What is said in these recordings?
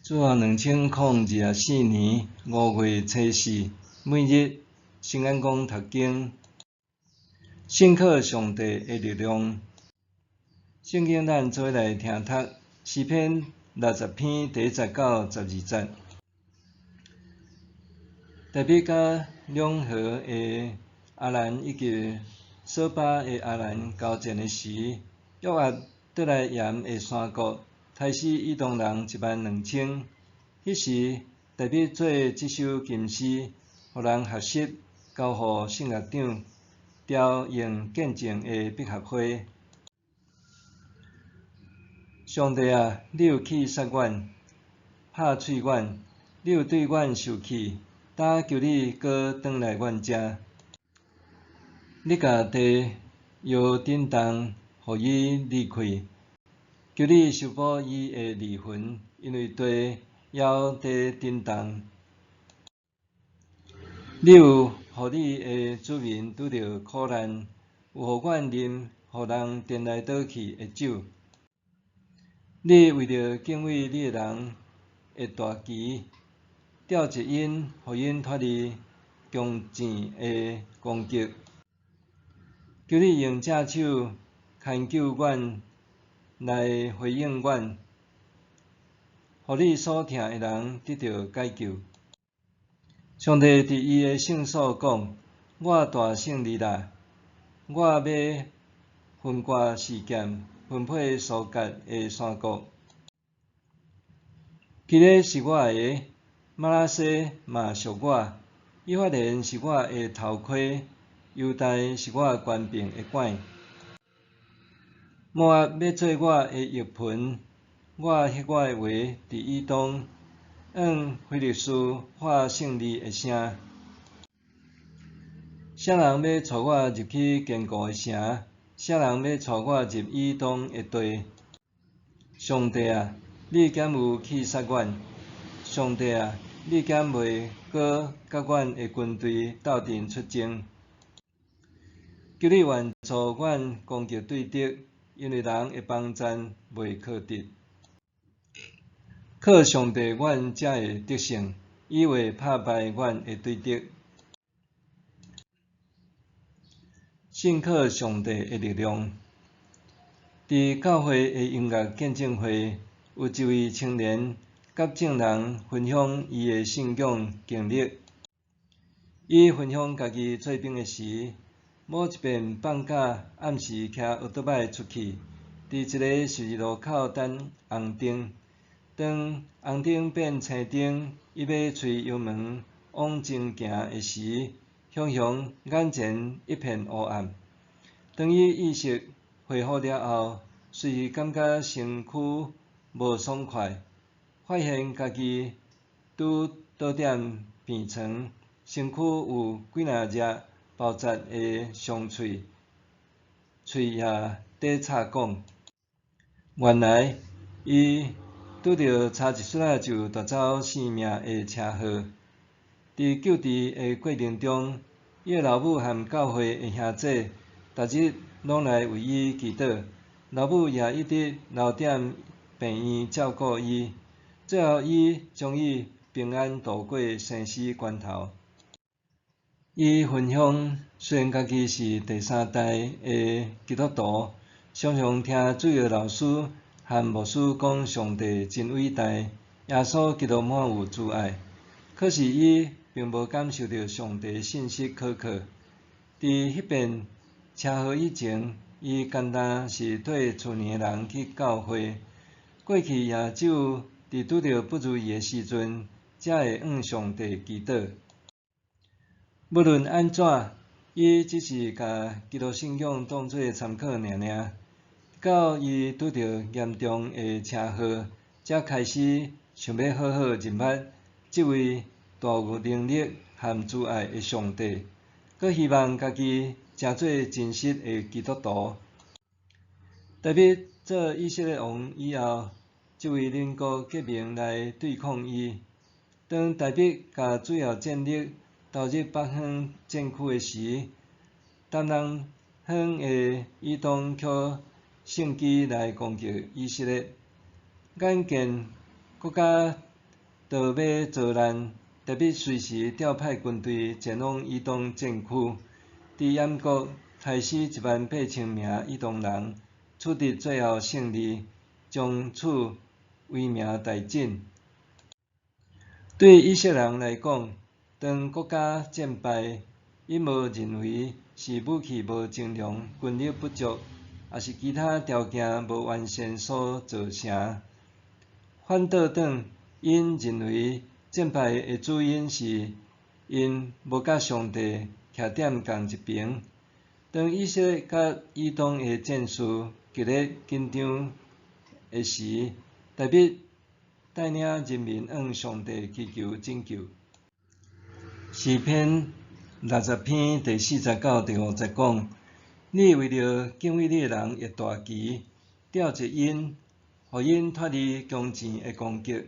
主後2024年5月初四，每日聖安講讀經，信靠上帝的力量。聖經咱做伙來聽讀詩篇60篇第一節到12節。大衛佮兩河的亞蘭以及瑣巴的亞蘭交戰的時，約押倒來鹽的山谷，刣死以東人12000。彼時，大衛做這首金詩，予人學習，交予聖樂長，調用見證的百合花。上帝啊，你有氣殺阮，拍喙阮，你有對阮受氣，焦求你閣轉來阮遮。你共地搖振動，予伊離開。求你修補伊的裂痕，因為地猶佇振動。你有予你的子民拄著苦難，有予阮啉予人顛來倒去的酒。你為著敬畏你的人的大旗，召集𪜶，予𪜶脫離強戰的攻擊。求你用正手牽救阮，來回應阮，予你所疼的人得著解救。上帝佇伊的聖所講：我大勝利啦！我欲分割示劍，分配疏割的山谷。基列是我的，瑪拿西嘛屬我，以法蓮是我的頭盔，猶大是我權柄的桿。摩押欲做我的浴盆，我彼我的話佇以東，向非利士發勝利的聲。啥人欲帶我入去堅固的城？啥人欲帶我入以東的地？上帝啊，你敢有氣殺阮？上帝啊，你敢袂閣佮阮的軍隊鬥陣出征？求你援助阮攻擊對敵，因為人的幫贊袂可得。靠上帝，阮才會得勝，伊會拍敗阮的對敵。信靠上帝的力量。佇教會的音樂見證會，有一位青年佮眾人分享伊的信仰經歷。伊分享家己做兵的時，某一遍放假暗時騎歐多擺出去，佇一个十字路口等紅燈。當紅燈變青燈，伊欲催油門往前行的時，雄雄眼前一片烏暗。當伊意識恢復了後，隨時感覺身軀無爽快，發現家己拄倒踮病床，身軀有幾若隻包紮的傷喙，喙也佇插管。原來，伊拄著差一絲仔就奪走性命的車禍。佇救治的過程中，伊的老母和教會的兄姊，逐日攏來為伊祈禱，老母也一直留踮病院照顧伊。最後，伊終於平安度過生死關頭。伊分享，雖然家己是第三代的基督徒，常常聽主日老師和牧師講上帝真偉大，耶穌基督滿有慈愛。可是伊並無感受著上帝信實可靠。佇彼遍車禍以前，伊干焦是綴厝裡的人去教會，過去也只有佇拄著不如意的時陣，才會向上帝祈禱。無論按怎，伊只是共基督信仰當做參考爾爾。到伊拄著嚴重的車禍，才開始想欲好好認捌這位大有能力和慈愛的上帝，閣希望家己成做真實的基督徒。大衛做以色列王以後，這位鄰國結盟來對抗伊。當大衛共主要戰力投入北方戰區的時，東南方的以東卻乘機來攻擊以色列。眼見國家就欲遭難，大衛隨時調派軍隊前往以東戰區，佇掩國刣死18,000名以東人，取得最後勝利，從此威名大振。對以色列人來講，當國家戰敗，𪜶無認為是武器無精良、軍力不足，抑是其他條件無完善所造成。反倒轉，𪜶認為戰敗的主因是𪜶無佮上帝徛佇仝一爿。當以色列佮以東的戰事激烈緊張的時，大衛帶領人民向上帝祈求拯救。詩篇60篇第40到第50節講：你為著敬畏你的人立大旗，調集𪜶，予𪜶脫離強戰的攻擊。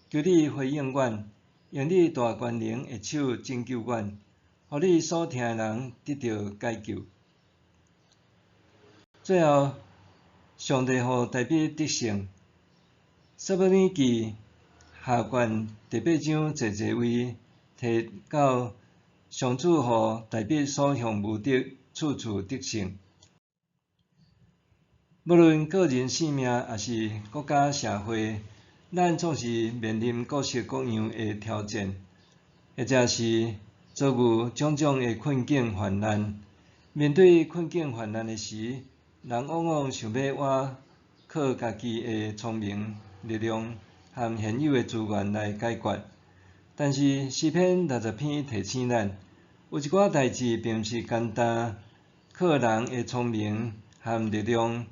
求你回應阮，用你大權能的手拯救阮，予你所疼的人得著解救。最後，上帝予大衛得勝。撒母耳記下卷第八章濟濟位提到上主予大衛所向無敵，處處得勝。無論個人性命，抑是國家社會，咱總是面臨各式各樣的挑戰，或者是遭遇種種的困境患難。面對困境患難的時，人往往想欲倚靠家己的聰明、力量和現有的資源來解決。但是詩篇60篇提醒咱，有一寡代誌並毋是簡單靠人的聰明和力量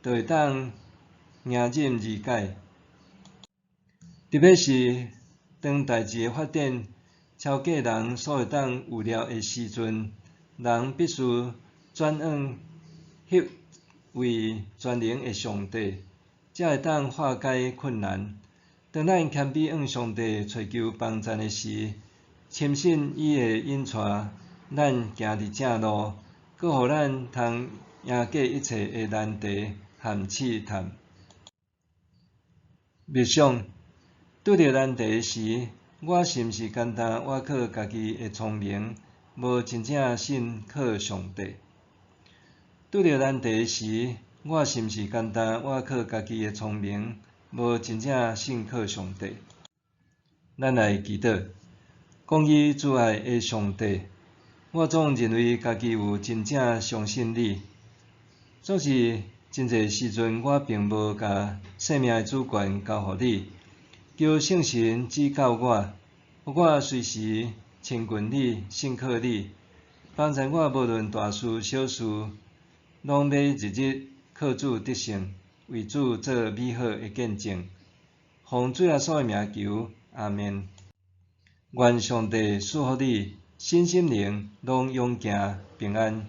就會當迎刃而解。特別是當代誌的發展超過人所會當預料的時陣，人必須轉向彼位全能的上帝，才會當化解困難。當咱謙卑向上帝揣求幫贊的時，深信伊會引帶咱行佇正路，閣予咱通贏過一切的難題和試探。默想，拄著難題時，我是毋是簡單倚靠家己的聰明，無真正信靠上帝？拄著難題時，我是毋是簡單倚靠家己的聰明，無真正信靠上帝？咱來祈禱，公義慈愛的上帝，我總認為家己有真正相信你，總是真濟時陣我並無共生命的主權交予你，求聖神指教我，予我隨時親近你、信靠你，幫助我無論大事小事，攏欲日日靠主得勝，為主做美好的見證。奉主耶穌的名求，阿們。願上帝賜福你，身心靈攏勇健平安。